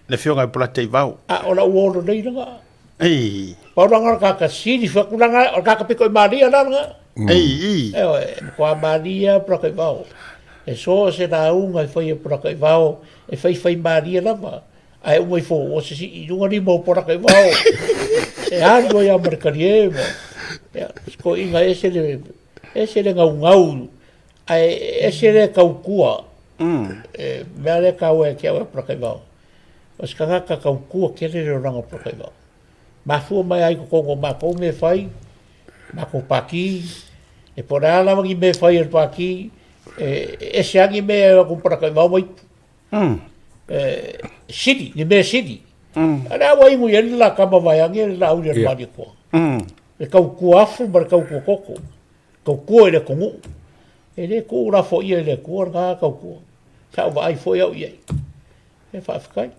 Le afioga i Polataivao. A o lau uo lelei lena. Ei. Pau langa o le tagata sili fai atu langa o le tagata pito i malie la lena. Ei, ei. Ioe, e matua malie lava Polataivao. E so o se lauga e fai e Polataivao, e faifai malie lava. Ae uma ifo ua sisii i luga lima o Polataivao. E alu ai lava ma le talie ma, ia, si toeaina ese le, ese le naunau, ae ese le tautua. E mea lea e taua ia te au ia Polataivao, o se tagata tautua tele le olaga o Polataivao. Mafua mai lava i totonu o matou mea e fai, matou pati, e po o le a lava ni mea e fai e le pati, e ese lava ni mea e o atu Polataivao ma ipu. E sili, ni mea sili. A o lea ua inu i ai le la tama vaeane le Laauli a le Malietoa. Le tautua afu ma le tautua toto. Tautua i le atunuu. E le tuulafoaia e le Atua lena tautua. Sa ou vaai foi au i ai. E faafetai.